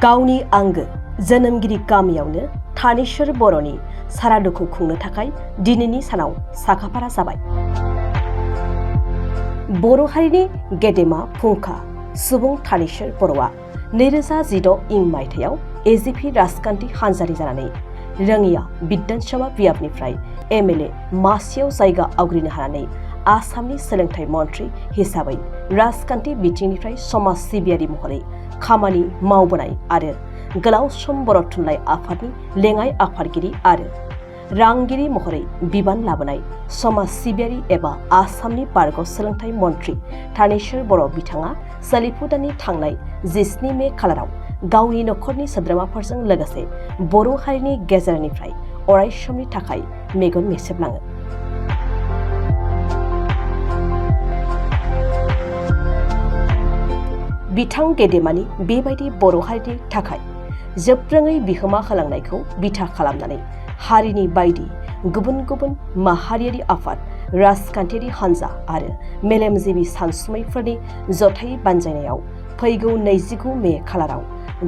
गावनि आंगो जोनोमगिरि गामियावनो थानेश्वर बर'नि सारादुखौ खुंनो थाखाय दिनैनि सानाव साखाफारा जाबाय। बर' हारिनि गेदेमा फुंखा सुबुं थानेश्वर बर'आ 2016 इं मायथाइयाव एजिपि राजखान्थि हानजारि जानानै रङिया बिधानसभा बियाबनिफ्राय MLA मासियाव जायगा आवग्रिनो हानानै आसामनि सोलोंथाइ मन्थ्रि हिसाबै राजखान्थि बिथिंनिफ्राय समाज सिबियारि महरै खामानि मावबोनाय आरो गोलाव सम बर' थुनलाइ आफादनि लेङाइ आफादगिरि आरो रांगिरि महरै बिबान लाबोनाय समाज सिबियारि एबा आसामनि बारग' सोलोंथाइ मन्थ्रि थानेश्वर बर' बिथाङा सोलिफु दाननि थांनाय 17 मे खालाराव गावनि नखरनि सोद्रोमाफोरजों लोगोसे बर' हारिनि गेजेरनिफ्राय अराय समनि थाखाय मेगन मेसेबलाङो। बिथां गेदेमानि बेबायदि बर' हारिनि थाखाय जोबरोङै बिहोमा होलांनायखौ बिथा खालामनानै हारिनि बायदि गुबुन गुबुन माहारियारि आफाद, राजखान्थियारि हानजा आरो मेलेमजिबि सानसुमैफोरनि जथायै बानजायनायाव फैगौ 29 मे खालाराव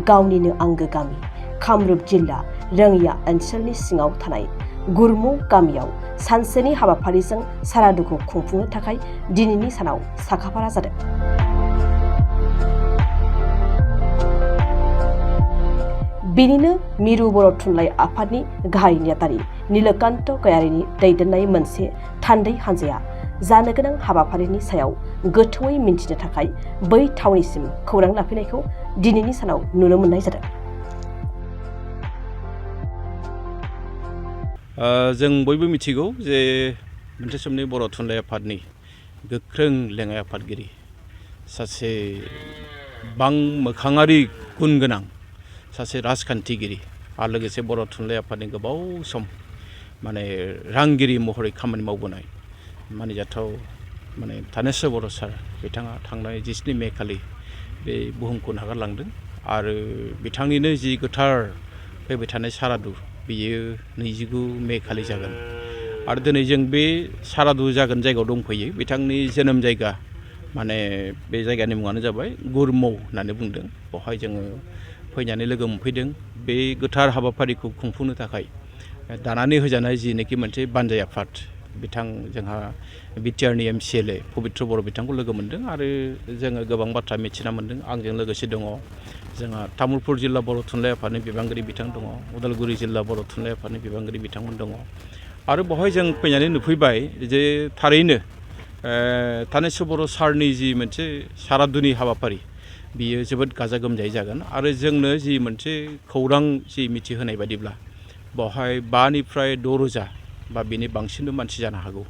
गावनिनो आंगो गामि कामरुप जिल्ला रङिया ओनसोलनि सिङाव थानाय गुरमौ गामियाव सानसेनि हाबाफारिजों सारादुखौ खुंफुंनो थाखाय दिनैनि सानाव साखाफारा जादों। बेनिनो मिरु बर' थुनलाइ आफादनि गाहाय नेहाथारि नीलकान्त गयारीनि दैदेननाय मोनसे थान्दै हानजाया जानो गोनां हाबाफारिनि सायाव गोथौयै मिन्थिनो थाखाय बै थावनिसिम खौरां लाफैनायखौ दिनैनि सानाव नुनो मोननाय जादों। जों बयबो मिथिगौ जे मोनसे समनि बर' थुनलाइ आफादनि गोख्रों लेङाइ आफादगिरि सासे मोखाङारि गुन गोनां सासे राजखान्थिगिरि आरो लोगोसे बर' थुनलाइ आफादनि गोबाव सम रांगिरि महरै खामानि मावबोनाय मानिजाथाव थानेश्वर बर' सार बिथाङा थांनाय 17 मे खालि बे बुहुमखौ नागारलांदों आरो बिथांनिनो जि गोथार फैबाय थानाय सारादु बियो 29 मे खालि जागोन आरो दिनै जों बे सारादु जागोन जायगायाव दंफैयो। बिथांनि जोनोम जायगा बे जायगानि मुङानो जाबाय गुरमौ होननानै बुंदों। बेवहाय जोङो फैनानै लोगो मोनफैदों। बे गोथार हाबाफारिखौ खुंफुंनो थाखाय दानानै होजानाय जिनोखि मोनसे बानजाय आफाद बिथां जोंहा बिटिआरनि MCLA पबित्र बर' बिथांखौ लोगो मोन्दों आरो जोङो गोबां बाथ्रा मिथिना मोन्दों। आंजों लोगोसे दङ जोंहा तामुलपुर जिल्ला बर' थुनलाइ आफादनि बिबानगिरि बिथां दङ, उदालगुरि जिल्ला बर' थुनलाइ आफादनि बिबानगिरि बिथांमोन दङ आरो बेवहाय जों फैनानै नुफैबाय जे थारैनो थानेश्वर बर' सारनि जि मोनसे सारादुनि हाबाफारि बियो जोबोद गाजा गोमजायै जागोन आरो जोंनो जि मोनसे खौरां जि मिथिहोनाय बादिब्ला बेवहाय 5 निफ्राय 6 रोजा बा बेनि बांसिनबो मानसि जानो हागौ।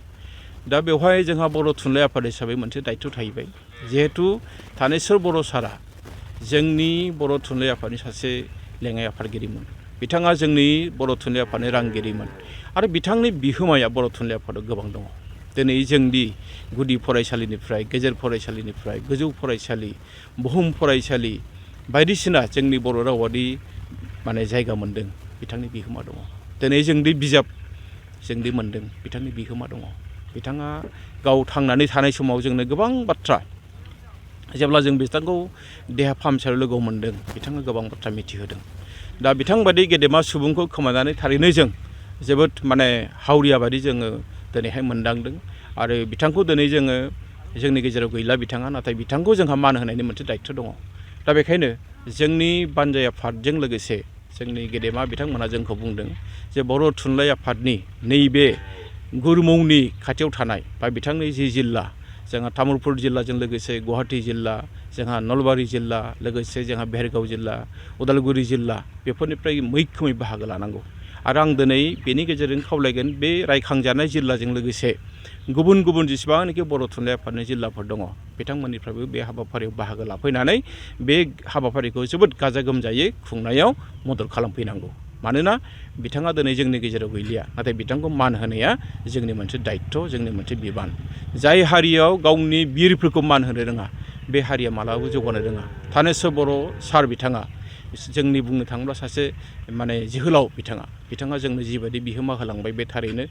दा बेवहाय जोंहा बर' थुनलाइ आफाद हिसाबै मोनसे दायित्व थाहैबाय जिहेथु थानेश्वर बर' सारा जोंनि बर' थुनलाइ आफादनि सासे लेङाइ आफादगिरिमोन। बिथाङा जोंनि बर' थुनलाइ आफादनि रांगिरिमोन आरो बिथांनि बिहोमाया बर' थुनलाइ आफादाव गोबां दङ। दिनै जोंनि गुदि फरायसालिनिफ्राय गेजेर फरायसालिनिफ्राय गोजौ फरायसालि बुहुम फरायसालि बायदिसिना जोंनि बर' रावारि जायगा मोन्दों बिथांनि बिहोमा दङ। दिनै जोंनि बिजाब जोंदि मोन्दों बिथांनि बिहोमा दङ। बिथाङा गाव थांनानै थानाय समाव जोंनो गोबां बाथ्रा जेब्ला जों बिथांखौ देहा फाहामसालियाव लोगो मोन्दों बिथाङा गोबां बाथ्रा मिथिहोदों। दा बिथांबादि गेदेमा सुबुंखौ खोमानानै थारैनो जों जोबोद हावरिया बादि जोङो दिनैहाय मोनदांदों आरो बिथांखौ दिनै जोङो जोंनि गेजेराव गैला बिथाङा, नाथाय बिथांखौ जोंहा मान होनायनि मोनसे दायित्व दङ। दा बेखायनो जोंनि बानजाय आफादजों लोगोसे जोंनि गेदेमा बिथांमोना जोंखौ बुंदों जे बर' थुनलाइ आफादनि नैबे गुरमौनि खाथियाव थानाय बा बिथांनि जि जिल्ला जोंहा तामुलपुर जिल्लाजों लोगोसे गुवाहाटी जिल्ला, जोंहा नलबारि जिल्ला, लोगोसे जोंहा भेरगाव जिल्ला, उदालगुरि जिल्ला बेफोरनिफ्राय मैखोमै बाहागो लानांगौ आरो आं दिनै बेनि गेजेरजों खावलायगोन बे रायखांजानाय जिल्लाजों लोगोसे गुबुन गुबुन जेसेबांनाखि बर' थुनलाइ आफादनि जिल्लाफोर दङ बिथांमोननिफ्रायबो बे हाबाफारियाव बाहागो लाफैनानै बे हाबाफारिखौ जोबोद गाजा गोमजायै खुंनायाव मदद खालामफैनांगौ। मानोना बिथाङा दिनै जोंनि गेजेराव गैलिया, नाथाय बिथांखौ मान होनाया जोंनि मोनसे दायित्व, जोंनि मोनसे बिबान। जाय हारियाव गावनि बिरफोरखौ मान होनो रोङा बे हारिया मालाबाबो जौगानो रोङा। थानेश्वर बर' सार बिथाङा जोंनि बुंनो थाङोब्ला सासे जोहोलाव बिथाङा जोंनो जिबायदि बिहोमा होलांबाय बे थारैनो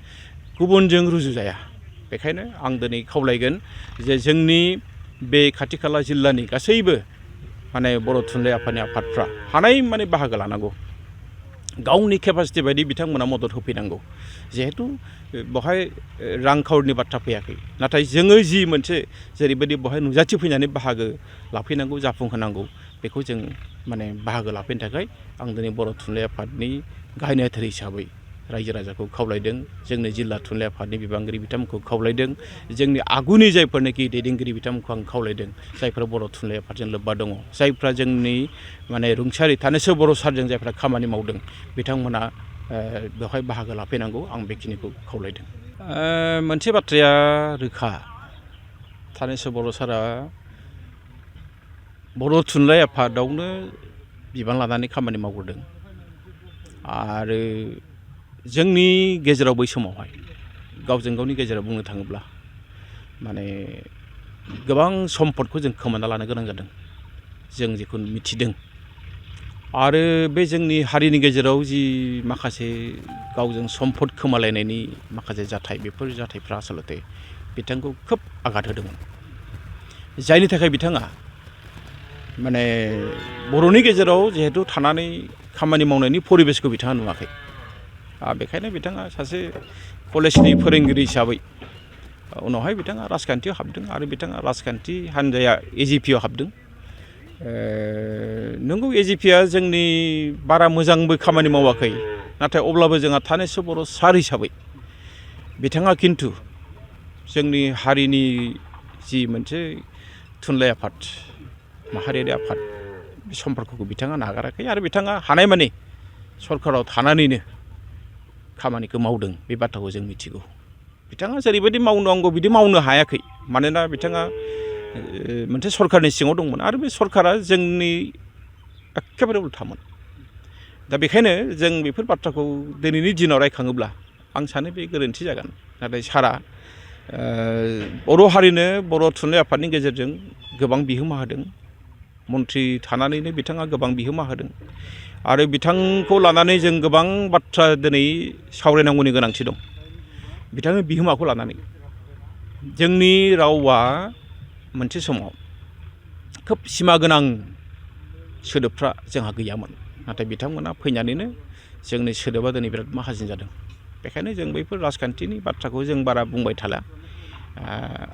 गुबुनजों रुजुजाया। बेखायनो आं दिनै खावलायगोन जे जोंनि बे खाथि खाला जिल्लानि गासैबो माने बर' थुनलाइ आफादनि आफादफ्रा हानाय माने बाहागो लानांगौ गावनि केपासिटि बायदि बिथांमोना मदद होफैनांगौ जिहेतु बेवहाय रांखावरिनि बाथ्रा फैयाखै नाथाय जोङो जि मोनसे जेरैबायदि बेवहाय नुजाथि फैनानै बाहागो लाफैनांगौ जाफुंहोनांगौ बेखौ जों माने बाहागो लाफैनो थाखाय आं दिनै बर' थुनलाइ आफादनि गाहाय नेहाथारि हिसाबै रायजो राजाखौ खावलायदों जोंनि जिल्ला थुनलाइ आफादनि बिबानगिरि बिथांमोनखौ खावलायदों जोंनि आगुनि जायफोरनोखि दैदेनगिरि बिथांमोनखौ आं खावलायदों जायफोरा बर' थुनलाइ आफादजों लोब्बा दङ जायफ्रा जोंनि माने रुंसारि थानेस्वर बर' सारजों जायफ्रा खामानि मावदों बिथांमोना बेवहाय बाहागो लाफैनांगौ आं बेखिनिखौ खावलायदों मोनसे बाथ्राया रोखा थानेस्वर बर' सारा बर' थुनलाइ आफादावनो बिबान लानानै खामानि मावबोदों आरो जोंनि गेजेराव बै समावहाय गावजों गावनि गेजेराव बुंनो थाङोब्ला माने गोबां सम्पदखौ जों खोमाना लानो गोनां जादों जों जेखौ मिथिदों आरो बे जोंनि हारिनि गेजेराव जि माखासे गावजों सम्पद खोमालायनायनि माखासे जाथाय बेफोर जाथायफ्रा आसलते बिथांखौ खोब आघात होदोंमोन जायनि थाखाय बिथाङा माने बर'नि गेजेराव जिहेतु थानानै खामानि मावनायनि परिबेसखौ बिथाङा नुवाखै बेखायनो बिथाङा सासे कलेजनि फोरोंगिरि हिसाबै उनावहाय बिथाङा राजखान्थियाव हाबदों आरो बिथाङा राजखान्थि हान्जाया एजिपिआव हाबदों नंगौ एजिपिआ जोंनि बारा मोजांबो खामानि मावाखै नाथाय अब्लाबो जोंहा थानेस्वर बर' सार हिसाबै बिथाङा खिन्थु जोंनि हारिनि जि मोनसे थुनलाइ आफाद माहारियारि आफाद बे सम्पर्कखौ बिथाङा नागाराखै आरो बिथाङा हानायमानि सरकाराव थानानैनो खामानिखौ मावदों बे बाथ्राखौ जों मिथिगौ बिथाङा जेरैबायदि मावनांगौ बिदि मावनो हायाखै मानोना बिथाङा मोनसे सरकारनि सिङाव दंमोन आरो बे सरकारा जोंनि एखेबारे उल्थामोन दा बेखायनो जों बेफोर बाथ्राखौ दिनैनि दिनाव रायखाङोब्ला आं सानो बे गोरोन्थि जागोन नाथाय सारा बर' हारिनो बर' थुनलाइ आफादनि गेजेरजों गोबां बिहोमा होदों मन्थ्रि थानानैनो बिथाङा गोबां बिहोमा होदों आरो बिथांखौ लानानै जों गोबां बाथ्रा दिनै सावरायनांगौनि गोनांथि दं बिथांनि बिहोमाखौ लानानै जोंनि रावा मोनसे समाव खोब सिमा गोनां सोदोबफ्रा जोंहा गैयामोन नाथाय बिथांमोना फैनानैनो जोंनि सोदोबा दिनै बिराद माहाजोन जादों बेखायनो जों बैफोर राजखान्थिनि बाथ्राखौ जों बारा बुंबाय थाला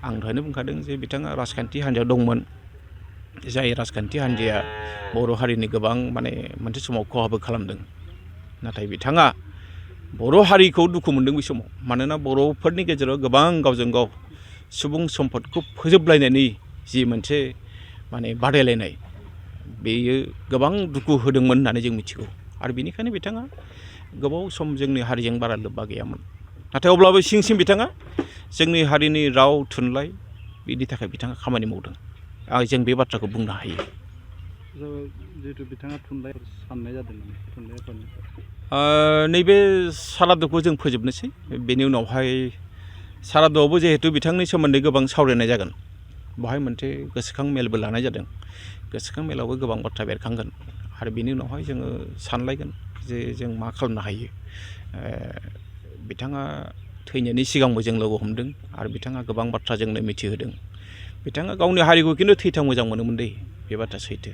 आं दहायनो बुंखादों जे बिथाङा राजखान्थि हान्जायाव दंमोन जाय राजखान्थि हान्जाया बर' हारिनि गोबां माने मोनसे समाव खहाबो खालामदों नाथाय बिथाङा बर' हारिखौ दुखु मोनदों बै समाव मानोना बर'फोरनि गेजेराव गोबां गावजों गाव सुबुं सम्पदखौ फोजोबलायनायनि जि मोनसे माने बादायलायनाय बेयो गोबां दुखु होदोंमोन होननानै जों मिथिगौ आरो बेनिखायनो बिथाङा गोबाव सम जोंनि हारिजों बारा लोब्बा गैयामोन नाथाय अब्लाबो सिं सिं बिथाङा जोंनि हारिनि राव थुनलाइ बिनि थाखाय बिथाङा खामानि मावदों जों बे बाथ्राखौ बुंनो हायो जिहेतु बिथाङा थुनलाइ साननाय जादों थुनलाइ आफादनि नैबे सारादुखौ जों फोजोबनोसै बेनि उनावहाय सारादुआवबो जिहेतु बिथांनि सोमोन्दै गोबां सावरायनाय जागोन बेवहाय मोनसे गोसोखां मेलबो लानाय जादों गोसोखां मेलावबो गोबां बाथ्रा बेरखांगोन आरो बेनि उनावहाय जोङो सानलायगोन जे जों मा खालामनो हायो बिथाङा थैनायनि सिगांबो जों लोगो हमदों आरो बिथाङा गोबां बाथ्रा जोंनो मिथिहोदों बिथाङा गावनि हारिखौ खिन्थु थैथां मोजां मोनोमोन दै बे बाथ्रा सैथो